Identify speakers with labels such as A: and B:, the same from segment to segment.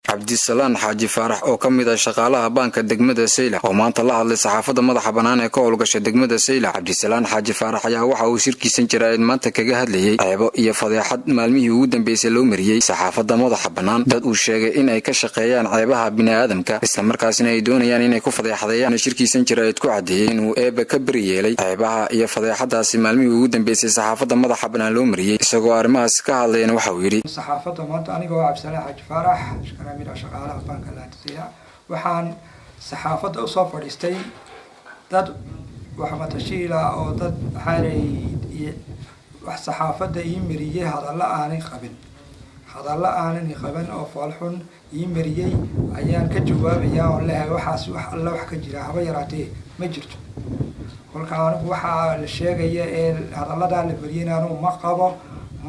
A: Cabdisalaan Xaaji Faarax oo ka mid ah shaqaalaha baanka degmada Saylac oo maanta la hadlay saxaafadda madaxa bannaan ee ka howlgasha degmada Saylac, Cabdisalaan Xaaji Faarax ayaa waxa uu shirkiisan jaraa'id maanta kaga hadlayey ceebo iyo fadeexad maalmihii ugu dambeysay loo mariyey saxaafadda madaxa bannaan, dad uu sheegay in ay ka shaqeeyaan ceebaha bini'aadamka, islamarkaasina ay doonayaan inay ku fadeexadeeyaan. Shirkiisan jaraa'id ku caddeeyey inuu Eebba ka beri yeelay ceebaha iyo fadeexadaasi maalmihii ugu dambeysay saxaafadda madaxa bannaan loo mariyey. Isagoo arrimahaas ka hadlayana waxa uu yidhi:
B: Saxaafadda maanta anigoo Cabdisalaan Xaaji Faarax, kamid ah shaqaalaha baanka laanta Saylac, waxaan saxaafadda usoo fadhiistay dad waxmatashiila oo dad xaalay wax saxaafadda ii mariyey hadallo aanay qabin, hadallo aanan qaban oo foolxun ii mariyey ayaan ka jawaabayaa oon leehay waxaas wax alla wax ka jira haba yaraatee ma jirto. Kolka anigu waxaa la sheegaya ee hadalladaa la mariyeyna anugu ma qabo,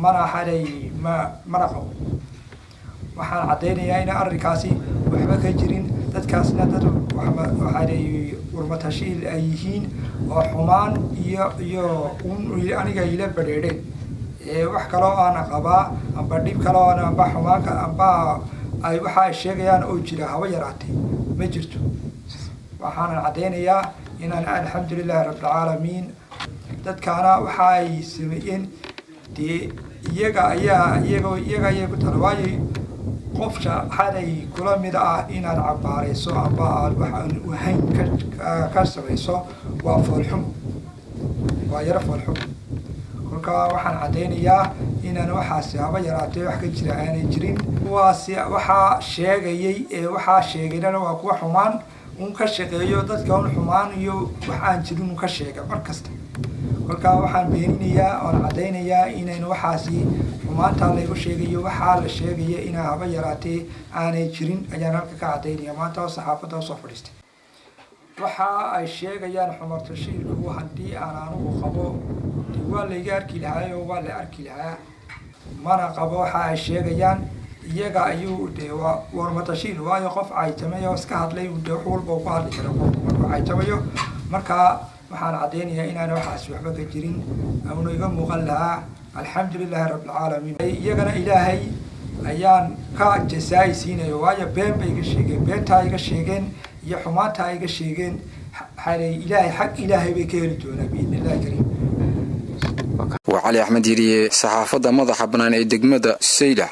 B: mana xalay ma mana qabo. Waxaan caddaynayaa inaan arrinkaasi waxba ka jirin, dadkaasna dad waxaanay warmatashiil ay yihiin oo xumaan iyo un aniga ila badheedheen. Wax kaloo aana qabaa amba dhib kaloo aan amba xumaanka amba ay waxa ay sheegayaan oo jira haba yaraatee ma jirto. Waxaanan caddaynayaa inaan alxamdulilahi rabbilcaalamiin. Dadkaana waxa ay sameeyeen dee iyaga ayaa iyaga ayay ku tala, waayo qofka xalay kula mid ah inaad cabaarayso amba aad wax aan ahayn ka samayso waa foolxumo, waa yaro foolxumo. Kolka waxaan caddaynayaa inaan waxaasi haba yaraatee wax ka jira aanay jirin. Kuwaasi waxaa sheegayay ee waxaa sheegaynana waa kuwa xumaan un ka shaqeeyo, dadka un xumaan iyo wax aan jirin un ka sheega mar kasta. Kolkaa waxaan beeninayaa oon caddaynayaa inaynu waxaasi xumaantaa laygu sheegayo, waxaa la sheegaya inaa haba yaraatee aanay jirin ayaan halka ka caddaynaya maanta oo saxaafadda usoo fadhiistay. Waxa ay sheegayaan xumartashiilku haddii aan anigu qabo dee waa layga arki lahaa oo waa la arki lahaa. Mana qabo waxa ay sheegayaan. Iyaga ayuu dee waa warmatashiil, waayo qof caytamay oo iska hadlay dee wax walba uu ku hadli kara qofku markuu caytamayo. Marka waxaan caddaynayaa inaan waxaas waxba ka jirin auna iga muuqan lahaa. Alxamdu lilahi rabbilcaalamiin. Iyagana Ilaahay ayaan ka jasaayi siinayo, waayo been bay iga sheegeen, beentaa iga sheegeen iyo xumaantaa iga sheegeen xalay Ilaahay xag Ilaahay bay ka heli doonaa biidni illahi kariim.
A: Waa Cali Axmed Yiriye, saxaafadda madaxa bannaan ee degmada Saylac.